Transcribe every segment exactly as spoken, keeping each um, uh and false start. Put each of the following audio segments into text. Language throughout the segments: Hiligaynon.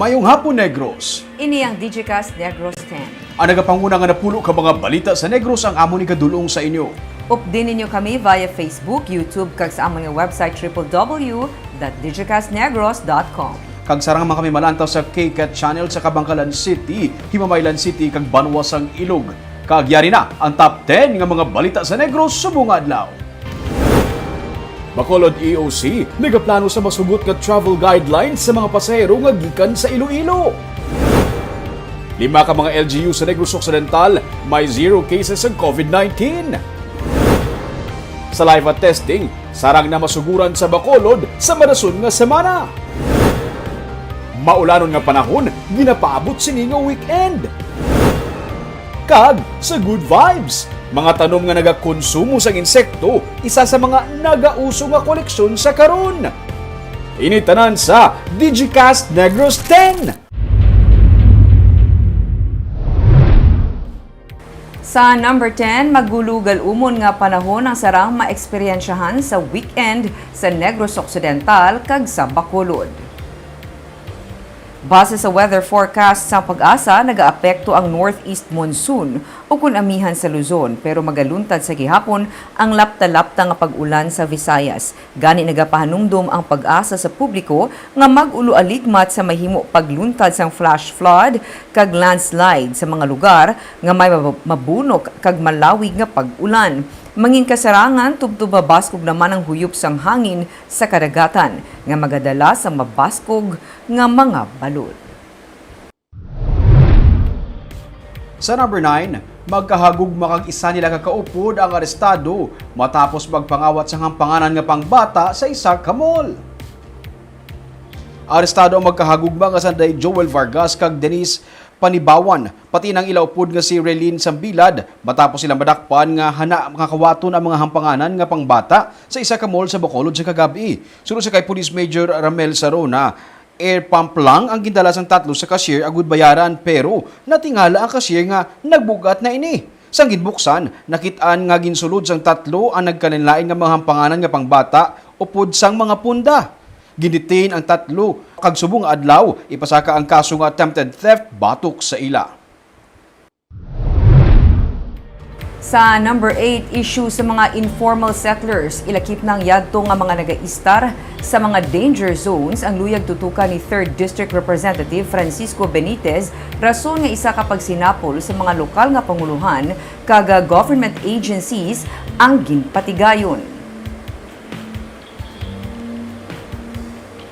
Mayong hapon, Negros. Ini ang Digicast Negros ten. Ang nagapanguna nga napulo ka mga balita sa Negros ang amon igadul-ong sa inyo. Updi ninyo kami via Facebook, YouTube, kag sa amon nga website, triple W dot digicast negros dot com. Kag sarang man kami malantaw sa K cat Channel sa Kabankalan City, Himamaylan City, kag Banwa sang Ilog. Kag yari na ang top ten nga mga balita sa Negros subong nga adlaw. Bacolod E O C nagaplano sa masugot nga travel guidelines sa mga pasahero nga gikan sa Iloilo. Lima ka mga L G U sa Negros Occidental may zero cases sa COVID nineteen. Saliva testing sarang na masuguran sa Bacolod sa madason nga semana. Maulanon nga panahon ginapaabot sini nga weekend. Kag sa good vibes, mga tanom nga nagakonsumo sang insekto, isa sa mga nagauso nga koleksyon sa karon. Ini tanan sa Digicast Negros ten. Sa number ten, magulugal-umon nga panahon ang sarang maeksperiensyahan sa weekend sa Negros Occidental kag sa Bacolod. Base sa weather forecast sa PAGASA, nagaapekto ang northeast monsoon, ukon amihan sa Luzon, pero magaluntad sa gihapon ang lapta-lapta nga pag-ulan sa Visayas. Gani, nagapahanumdom ang PAGASA sa publiko nga mag-ulo aligmat sa mahimo pagluntad sang flash flood kag landslide sa mga lugar nga may mab-, mabunok kag malawig nga pag-ulan. Mangin kasarangan tubtob mabaskog naman ang huyop sang hangin sa kadagatan nga magadala sa mabaskog nga mga balod. Sa number nine, magkahagugma kag isa nila ka kaupod ang arestado matapos magpangawat sang hampanganan nga pangbata sa isa ka mall. Arestado ang magkahagugma nga sanday Joel Vargas kag Denise Panibawan, pati nang ila upod nga si Relin Sambilad, matapos sila madakpan nga hana nga kawaton ang mga hampanganan nga pangbata sa isa ka mall sa Bacolod sa kagab-i. Suno sa kay Police Major Ramel Sarona, air pump lang ang gindala sang tatlo sa cashier agud bayaran, pero natingala ang cashier nga nagbug-at na ini. Sang ginbuksan, nakit-an nga ginsulod sang tatlo ang nagkalainlain nga mga hampanganan nga pangbata upod sang mga punda. Gindetain ang tatlo, kag subong nga adlaw, ipasaka ang kaso nga attempted theft batok sa ila. Sa number eight, issue sa mga informal settlers. Ilakip na ang yadto nga mga nagaistar sa mga danger zones ang luyag tutukan ni Third District Representative Francisco Benitez, rason nga isa ka pagsinapol sa mga lokal nga pangulohan kag government agencies ang ginpatigayon.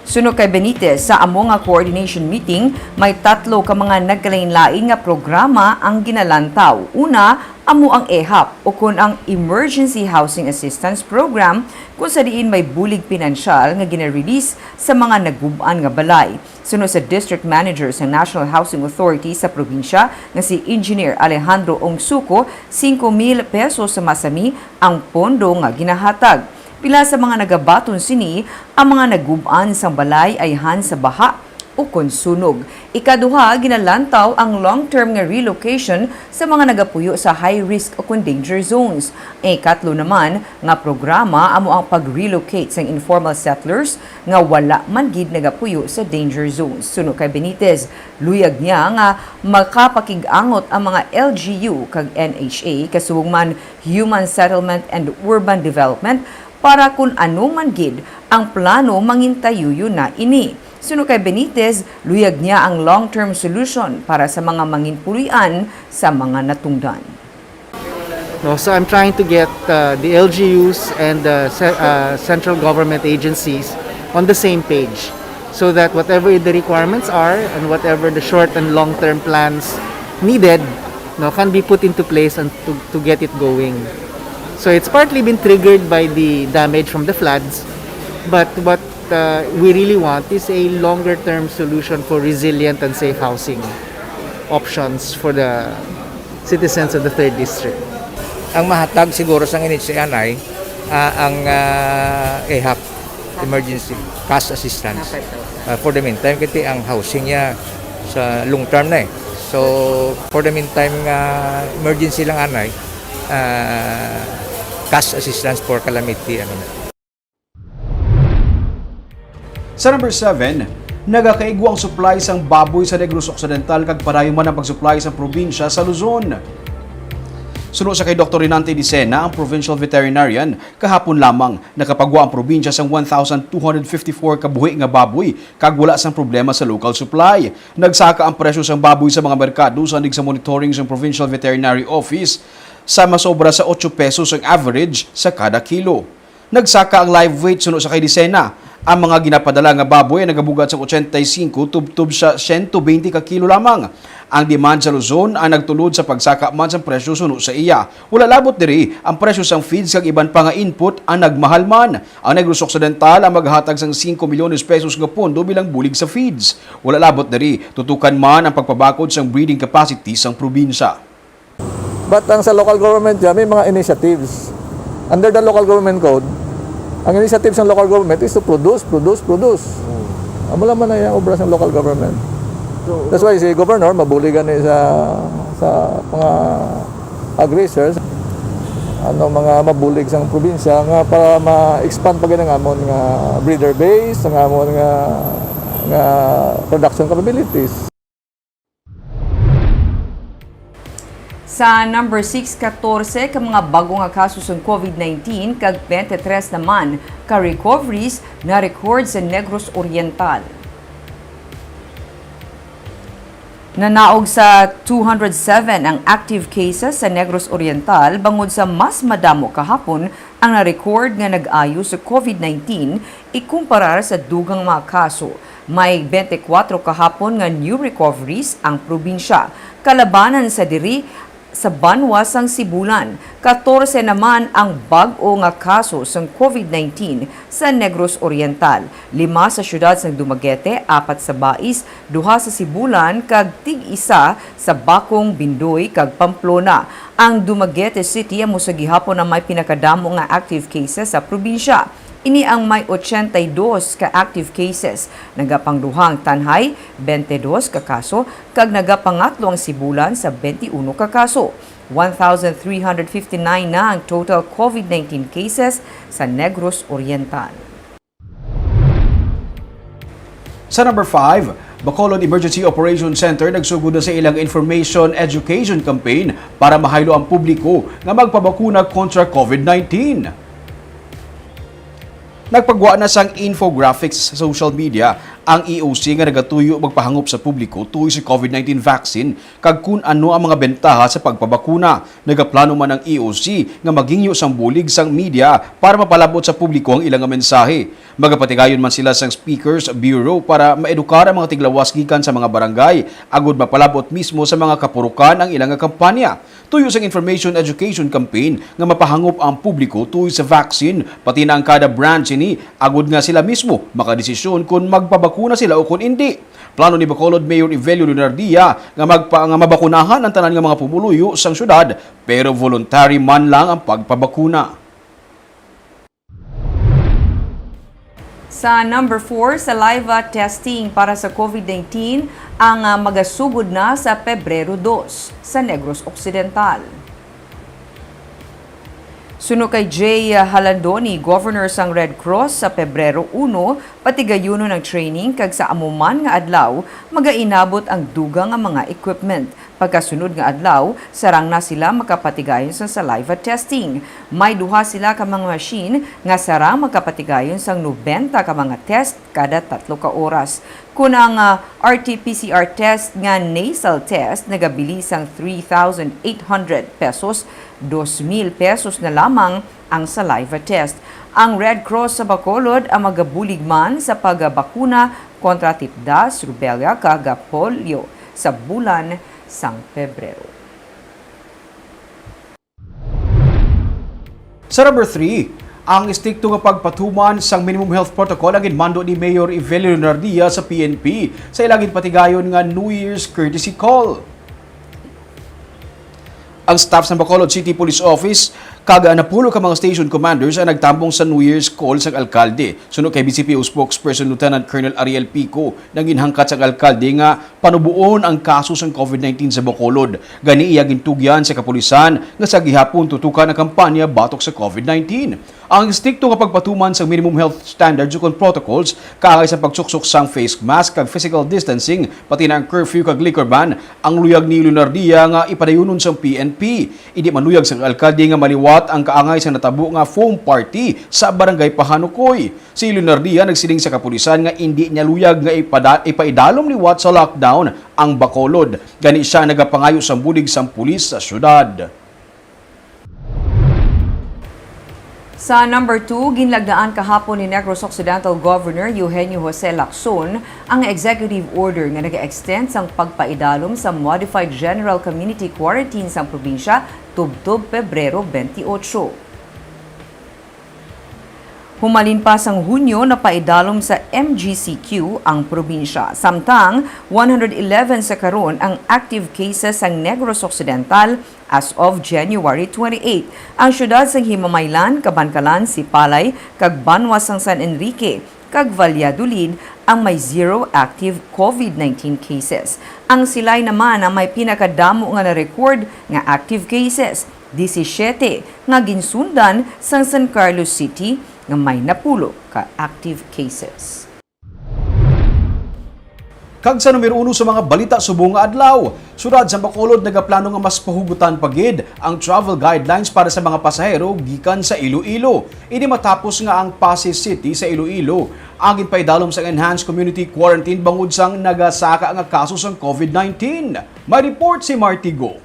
Suno kay Benitez, sa amo nga coordination meeting, may tatlo ka mga nagkalainlain nga programa ang ginalantaw. Una, amo ang ehap, ukon ang Emergency Housing Assistance Program, kung sa diin may bulig pinansyal nga gina-release sa mga nagub-an nga balay. Suno sa District Manager sa National Housing Authority sa probinsya nga si Engineer Alejandro Ongsuko, singko mil pesos sa masami ang pondo nga ginahatag. Pila sa mga nagabaton sini ang mga nagub-an sang balay ayhan sa baha ukon sunog. Ikaduha, ginalantaw ang long-term nga relocation sa mga nagapuyo sa high-risk ukon danger zones. Ang ikatlo naman nga programa amo ang pag-relocate sang informal settlers nga wala man gid nagapuyo sa danger zones. Suno kay Benitez, luyag niya nga makapakig-angot ang mga L G U kag N H A, kasubong man Human Settlement and Urban Development, para kun ano man gid ang plano, mangintayuyo na ini. Suno kay Benitez, luyag niya ang long-term solution para sa mga manginpuloy-an sa mga natungdan. No, so I'm trying to get, uh, the L G Us and the ce-, uh, central government agencies on the same page, so that whatever the requirements are and whatever the short and long-term plans needed, no, can be put into place and to, to get it going. So it's partly been triggered by the damage from the floods, but what, uh, we really want is a longer-term solution for resilient and safe housing options for the citizens of the third district. Ang mahatag siguro sang N H A anay, ah, ang, ah, ehap, emergency cash assistance. Ah, five thousand. Ah, for the meantime, kay ang housing niya sa long term na eh. So, for the meantime nga emergency lang anay, ah, cash assistance for calamity, ano na. Sa number seven, Nagakaigwa ang supply sang baboy sa Negros Occidental kag padayon man ang pag-supply sa probinsya sa Luzon. Suno sa kay Doktor Renante Dicena, ang provincial veterinarian, kahapon lamang nakapagwa ang probinsya sang one thousand two hundred fifty-four ka buhi nga baboy kag wala sang problema sa local supply. Nagsaka ang presyo sang baboy sa mga merkado sandig sa monitoring sang Provincial Veterinary Office sa masobra sa ocho pesos ang average sa kada kilo. Nagsaka ang live weight suno sa kay Dicena. Ang mga ginapadala nga baboy ay nagabugat sa ochenta y cinco tubtob sa siyento bente ka kilo lamang. Ang demand sa Luzon ang nagtulod sa pagsaka man sang presyo suno sa iya. Wala labot diri ang presyo sang feeds kag iban pa nga input ang nagmahal man. Ang Negros Occidental ang maghatag sang singko milyones pesos nga pondo bilang bulig sa feeds. Wala labot diri, tutukan man ang pagpabakod sang breeding capacity sang probinsya. But ang sa local government dyan, may mga initiatives. Under the local government code, ang initiative sa local government is to produce, produce, produce. Amo lang man ang obra sa local government. So, that's why si governor mabulig gani sa sa mga ag-racers, ano, mga mabulig sang probinsya nga para ma-expand pa gid ang amon nga breeder base, ang amon nga nga production capabilities. Sa number six, katorse ka mga bago nga kaso sang COVID nineteen kag twenty-three naman ka recoveries na record sa Negros Oriental. Nanaog sa two hundred seven ang active cases sa Negros Oriental bangod sa mas madamo kahapon ang na-record nga nag-ayo sa COVID nineteen ikumparar sa dugang mga kaso. May twenty-four kahapon nga new recoveries ang probinsya. Kalabanan sa diri, sa banwa sang Sibulan, katorse naman ang bag-o nga kaso sang COVID nineteen sa Negros Oriental. Lima sa siyudad sang Dumaguete, apat sa Bais, duha sa Sibulan, kag tig-isa sa Bacong, Bindoy, kag Pamplona. Ang Dumaguete City amo sa gihapon ang may pinakadamo nga active cases sa probinsya. Ini ang may ochenta y dos ka active cases. Nagapangduha ang Tanjay, twenty-dos ka kaso, kag nagapangatlo ang Sibulan sa twenty-uno ka kaso. One thousand three hundred fifty-nine na ang total COVID nineteen cases sa Negros Oriental. Sa number five, Bacolod Emergency Operation Center nagsugod na sa ilang information education campaign para mahaylo ang publiko nga magpabakuna kontra COVID nineteen. Nagpagwa na sang infographics sa social media ang E O C nga nagatuyo magpahangop sa publiko tuoy sa COVID nineteen vaccine kag kun ano ang mga bentaha sa pagpabakuna. Nagaplano man ang E O C nga maghingyo sang bulig sang media para mapalab-ot sa publiko ang ila nga mensahe. Magapatigayon man sila sang Speakers Bureau para maedukar ang mga tiglawas gikan sa mga barangay, agud mapalab-ot mismo sa mga kapurukan ang ila nga kampanya. Tuyo sang information education campaign nga mapahangop ang publiko tuoy sa vaccine, pati na ang kada branch sini, agud nga sila mismo makadesisyon kon magpabakuna sila o kon indi. Plano ni Bacolod Mayor Evelio Leonardia nga magpa-, nga mabakunahan ang tanan nga mga pumuluyo sang syudad, pero voluntary man lang ang pagpabakuna. Sa number four, saliva testing para sa COVID nineteen ang, ah, magasugod na sa Pebrero dos sa Negros Occidental. Suno kay Jay Halandoni, Governor sang Red Cross, sa Pebrero uno, patigayunon ang training kag sa amo man nga adlaw magainabot ang dugang nga mga equipment. Pagkasunod nga adlaw, sarang na sila makapatigayon sa saliva testing. May duha sila ka mga machine nga sarang makapatigayon sang nobenta ka mga test kada tatlo ka oras. Kon ang, ah, R T P C R test nga nasal test nagabili sang three thousand eight hundred pesos, dos mil pesos na lamang ang saliva test. Ang Red Cross sa Bacolod ang magabulig man sa pagbakuna kontra tipdas, rubella, kag polio sa bulan sang Pebrero. Sa number three, ang estrikto nga pagpatuman sang minimum health protocol ang ginmando ni Mayor Evelio Leonardia sa P N P sa ilang ginpatigayon nga New Year's Courtesy Call. Ang staff sa Bacolod City Police Office kag napulo ka mga station commanders ang nagtambong sa New Year's Call sang alkalde. Suno kay B C P O spokesperson Lieutenant Colonel Ariel Pico, nanginhangkat sang alkalde nga panuboon ang kaso sang COVID nineteen sa Bacolod. Gani iya gintugyan sa kapulisan nga sa gihapon tutukan ang kampanya batok sa COVID nineteen. Ang estrikto nga pagpatuman sa minimum health standards ukon protocols, kaangay sa pagsuksok sang face mask kag physical distancing, pati na ang curfew kag liquor ban, ang luyag ni Leonardia nga ipadayunon sang P N P. Indi man luyag sang alkalde nga maliwat ang kaangay sa natabo nga foam party sa Barangay Pahanukoy. Si Leonardia nagsiling sa kapulisan nga indi niya luyag nga ipada-, ipaidalom liwat sa lockdown ang Bacolod. Gani sia nagapangayo sang bulig sang pulis sa syudad. Sa number two, ginlagnaan kahapon ni Negros Occidental Governor Eugenio Jose Lacson ang executive order nga nag-extend sang pagpaidalom sa Modified General Community Quarantine sang probinsya tubtob Pebrero twenty-eight. Humalin pa sang Hunyo, napaidalom sa M G C Q ang probinsya. Samtang, one hundred eleven sa karon ang active cases sang Negros Occidental as of January twenty-eight. Ang siyudad sang Himamaylan, Kabankalan, Sipalay, kag banwa sang San Enrique kag Valladolid ang may zero active COVID nineteen cases. Ang Silay naman ang may pinakadamo nga na-record nga active cases, disisiete, nga ginsundan sang San Carlos City nga may napulo ka active cases. Kag sa numero uno sa mga balita subong nga adlaw, Siyudad sa Bacolod nagaplano nga mas pahugutan pa gid ang travel guidelines para sa mga pasahero gikan sa Iloilo. Ini matapos nga ang Passi City sa Iloilo ang ginpaidalom sang enhanced community quarantine bangod sang nagasaka nga kaso sang COVID nineteen. May report si Marty Go.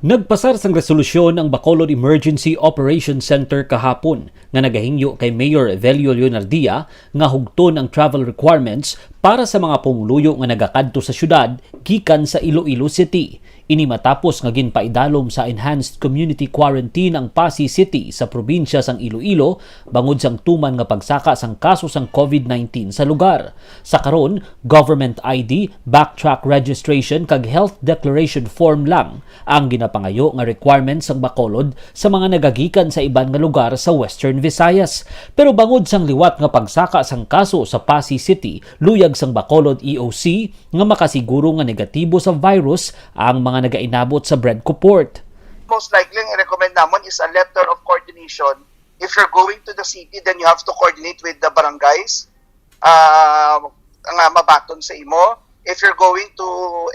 Nagpasar sang resolusyon ang Bacolod Emergency Operation Center kahapon nga nagahingyo kay Mayor Evelio Leonardia nga hugton ang travel requirements para sa mga pumuluyo nga nagakadto sa siyudad gikan sa Iloilo City. Ini matapos nga ginpaidalom sa enhanced community quarantine ang Passi City sa probinsya sang Iloilo bangod sang tuman nga pagsaka sang kaso sang COVID nineteen sa lugar. Sa karon, government I D, backtrack registration kag health declaration form lang ang ginapangayo nga requirement sang Bacolod sa mga nagagikan sa iban nga lugar sa Western Visayas. Pero bangod sang liwat nga pagsaka sang kaso sa Passi City, luyag sang Bacolod E O C nga makasiguro nga negatibo sa virus ang mga nagainabot sa Bredco Port. Most likely, ang i-recommend namon is a letter of coordination. If you're going to the city, then you have to coordinate with the barangays, ah, nga mabaton sa imo. If you're going to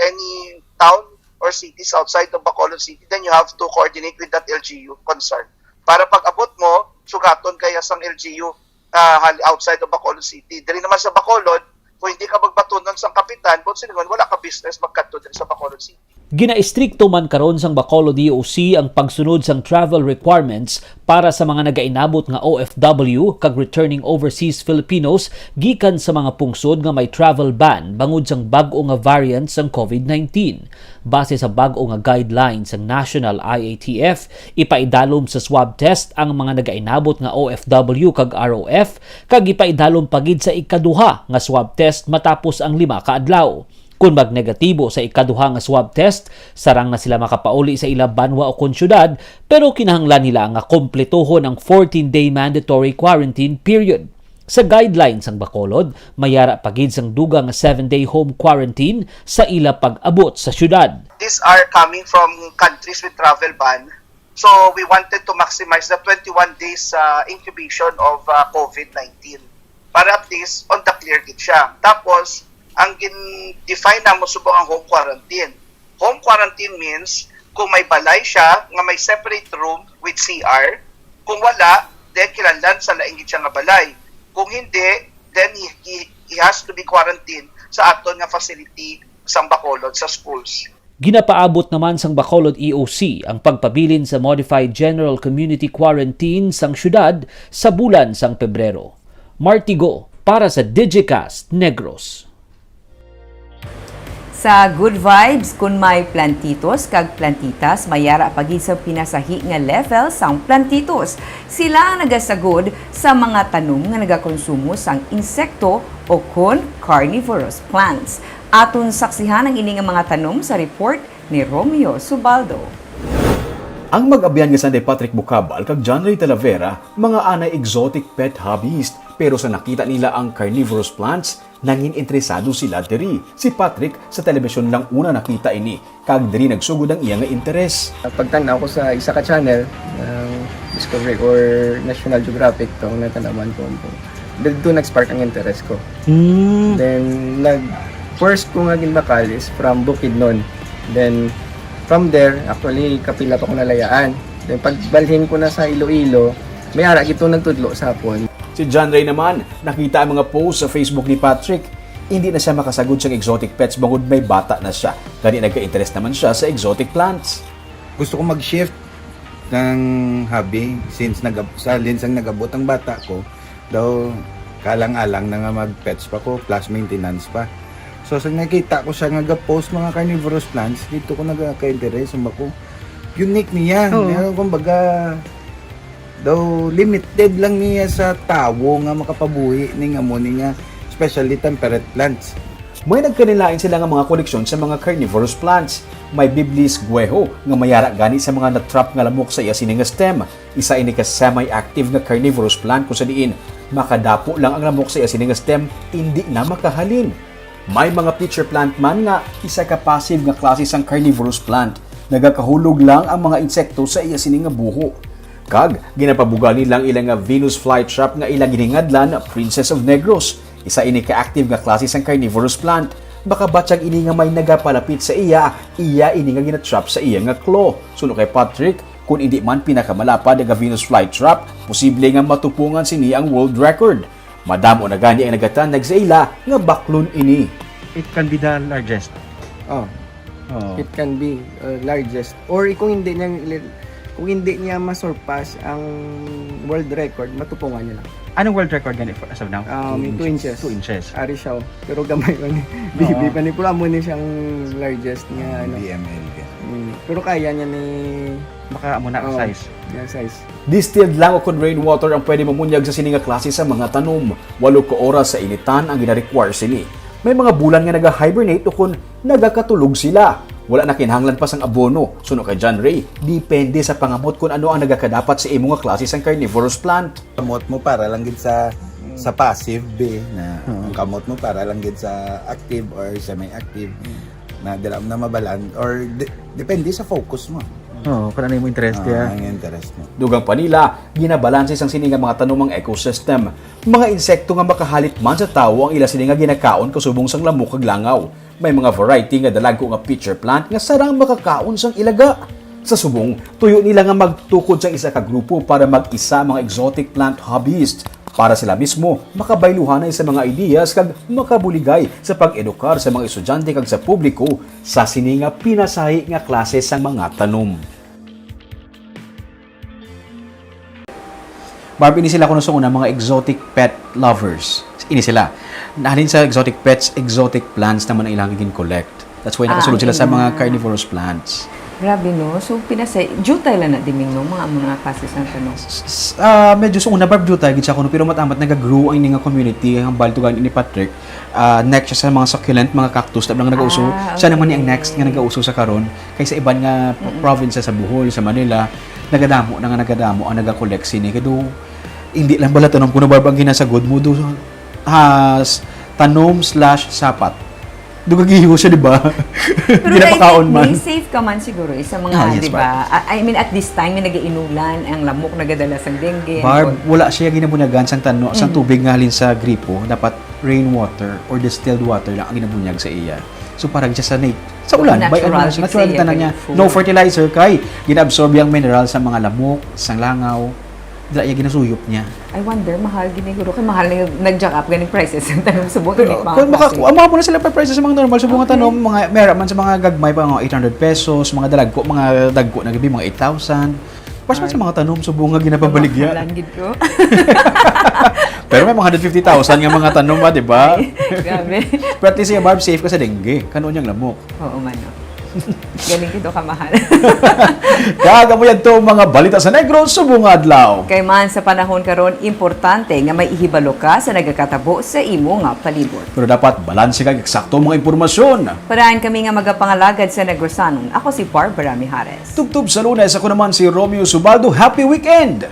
any town or cities outside of Bacolod City, then you have to coordinate with that L G U concern. Para pag-abot mo, sugaton kaya sang L G U, ah, hal-, outside of Bacolod City. Diri naman sa Bacolod, kung hindi ka magbatunon sang kapitan, buot silingon, wala ka business magkadto diri sa Bacolod City. Ginaistrikto man karon sang Bacolod E O C ang pagsunod sang travel requirements para sa mga nagainabot nga O F W kag returning overseas Filipinos gikan sa mga pungsod nga may travel ban bangod sang bag-o nga variant sang COVID nineteen. Base sa bag-o nga guidelines sang National I A T F, ipaidalom sa swab test ang mga nagainabot nga O F W kag R O F, kag ipaidalom pa gid sa ikaduha nga swab test matapos ang lima ka adlaw. Kon magnegatibo sa ikaduha nga swab test, sarang na sila makapauli sa ila banwa ukon siyudad, pero kinahanglan nila nga kumpletohon ang fourteen-day mandatory quarantine period. Sa guidelines sang Bacolod, may yara pa gid sang dugang nga seven-day home quarantine sa ila pag-abot sa siyudad. These are coming from countries with travel ban. So, we wanted to maximize the twenty-one days, uh, incubation of, uh, COVID nineteen para at least on the clear gid siya. Tapos, ang gin-define namo subong ang home quarantine. Home quarantine means kung may balay siya nga may separate room with C R, kung wala, then kinahanglan sa lain gid siya nga balay. Kung hindi, then he, he, he has to be quarantined sa aton nga facility sang Bacolod, sa schools. Ginapaabot naman sang Bacolod E O C ang pagpabilin sa Modified General Community Quarantine sang siyudad sa bulan sang Pebrero. Martigo para sa Digicast Negros. Sa Good Vibes, kun may plantitos kag plantitas, may yara pa gid sa pinasahi nga level sang plantitos. Sila ang nagasagod sa mga tanom nga nagakonsumo sang insekto o kon carnivorous plants. Aton saksihan ang ini nga mga tanom sa report ni Romeo Subaldo. Ang mag-abyan nga Sanday Patrick Bucabal kag John Ray Talavera, mga anay exotic pet hobbyist, pero sa nakita nila ang carnivorous plants, nangin interesado sila diri. Si Patrick sa telebisyon lang una nakita ini, kag diri nagsugod ang iya nga interes. Pagtan-aw ko sa isa ka channel, ang Discovery or National Geographic tong natanaman ko. Dito nag-spark ang interest ko. Hmm. Then, nag first ko nga ginbakal is from Bukidnon. Then, from there, actually, kapila pa ko nalayaan. Then, pagbalhin ko na sa Iloilo, may ara gito nagtudlo sa hapon. Si John Ray naman, nakita ang mga post sa Facebook ni Patrick. Hindi na siya makasagod sang exotic pets bangod may bata na siya. Gani nagka-interest naman siya sa exotic plants. Gusto ko mag-shift ng hobby since nag sa linsang nag-abot ang bata ko, daw kalang-alang na nga mag-pets pa ko plus maintenance pa. So sa nakita ko siya nga ga-post mga carnivorous plants, dito ko nagka-interest ba ko. Unique niya. Oo. Pero kumbaga daw limited lang niya sa tawo nga makapabuhi ni nga mo ni nga especially temperate plants. May nagkanilain sila nga mga koleksyon sa mga carnivorous plants. May Biblis gueho nga mayara gani sa mga natrap nga lamok sa iya sini nga stem. Isa ini ka semi-active nga carnivorous plant kung sa diin makadapo lang ang lamok sa iya sini nga stem, indi na makahalin. May mga pitcher plant man nga isa ka passive nga klase sang carnivorous plant, nagakahulog lang ang mga insekto sa iya sini nga buho. Kag ginapabugal nila ang ila nga Venus flytrap nga ila giningadlan Princess of Negros. Isa ini ka active nga klase sang carnivorous plant. Makabatyag ini nga may nagapalapit sa iya, iya ini nga ginatrap sa iya nga claw. Suno kay Patrick, kung indi man pinakamalapad nga Venus flytrap, posible nga matupongan sini ang world record. Madamo na gani ang nagatanag sa ila nga baklon ini. It can be the largest. Oh, Oh. It can be uh, largest. Or kung hindi niya kung hindi niya masurpass ang world record, matupungan niya lang. Anong world record gani for as of now? Um, two inches. Two inches. Ari siya, oh. Pero gamay pa ni. Baby pa ni. Pero amo ni siyang largest nga ano. B M L yan. Mm. Pero kaya niya ni Baka amo na ang Oo. Size. Nga size. Distilled lang ukon rainwater ang pwede mamunyag sa sini nga klase sa mga tanom. Walo ka oras sa initan ang gina-require sini. May mga bulan nga naga-hibernate ukon nagakatulog sila. Wala na kinahanglan pa sang abono. Suno kay John Ray, depende sa pangamot kung ano ang nagakadapat sa imo nga klase sang carnivorous plant. Kamot mo para lang gid sa sa passive be na ang kamot mo para lang gid sa active or semi-active na dila mo na mabalan or de- depende sa focus mo. Oo, kung ano yung interest Ah, niya. Ang interest mo. Dugang pa nila, ginabalanse sang sini nga mga tanom ang ecosystem. Mga insekto nga makahalit man sa tawo ang ila sini nga ginakaon kasubong sang lamok kag langaw. May mga variety nga dalagko nga pitcher plant nga sarang makakaon sang ilaga. Sa subong, tuyo nila nga magtukod sang isa ka grupo para mag-isa mga exotic plant hobbyist para sila mismo makabayluhanay sa mga ideas kag makabuligay sa pag-edukar sa mga estudyante kag sa publiko sa sini nga pinasahi nga klase sang mga tanom. Barb, ini sila kuno sa una, mga exotic pet lovers. Ini sila. Nahalin sa exotic pets, exotic plants naman ang ilang gin-collect. That's why nakasulod sila sa mga carnivorous plants. Grabe, no? So, pinasay, jutay lang na diming, no? Mga, mga classes ng tanong. S- ah, medyo sa una, Barb, jutay gid siya kuno, pero matamat nag-grow ang ini nga community, ang baltugan ni Patrick. Ah, next siya sa mga succulent, mga cactus, na lang nagauso. Ah, Siya naman ni ang okay. Next nga nagauso sa karon, kay sa iban nga provinces sa Bohol, sa Manila, nagadamo na nga nagadamo ang nagakoleksyon ni. Kaya do, hindi lang bala tanom kuno, Barb, ang ginasagod mo, do, has, tanom slash sapat. Dugagiho siya, di ba? Pero Ginapakaon technically, man. Safe ka man siguro eh, sa mga, Ah, yes, di ba? I I mean, at this time, may nag-iinulan, ang lamok nagadala sa dengue. Barb, Or- wala siya ginabunagan sang tanno, sang Mm. tubig nga halin sa gripo, dapat rainwater or distilled water lang ang ginabunyag sa iya. So parang siya sa nat- sa ulan, by and Natural, large, it's natural a tanan niya. food. No fertilizer kay gina-absorb ang mineral sa mga lamok, sang langaw, dila iya ginasuyop niya. I wonder, mahal gini guro. Kay mahal na yung nag-jack up ganing prices ng tanong subong. Pero kung maka, ang mga muna sila pa prices sa mga normal, sa mga tanong, mga, meron man sa mga gagmay pa, mga eight hundred pesos, mga dalagko, mga dagko na gabi, mga eight thousand. Pas man sa mga tanom, subong nga ginapabaligya. Mahalan gid ko. Pero may mga hundred fifty thousand nga mga tanom, ah, di ba? Grabe. Pero at least, yung Barb, safe ka sa dengue. Kano niyang lamok. Oo man, no. Galing kito kamahal. Kag amo yan to, mga balita sa Negros subong nga adlaw. Kay man sa panahon karon, importante nga may ihibalo ka sa nagakatabo sa imo nga palibot. Pero dapat balanse kag eksakto ang mga impormasyon. Parahan kami nga magapangalagad sa Negrosanon. Ako si Barbara Mijares. Tubtob sa Lunes, ako naman si Romeo Subaldo. Happy weekend!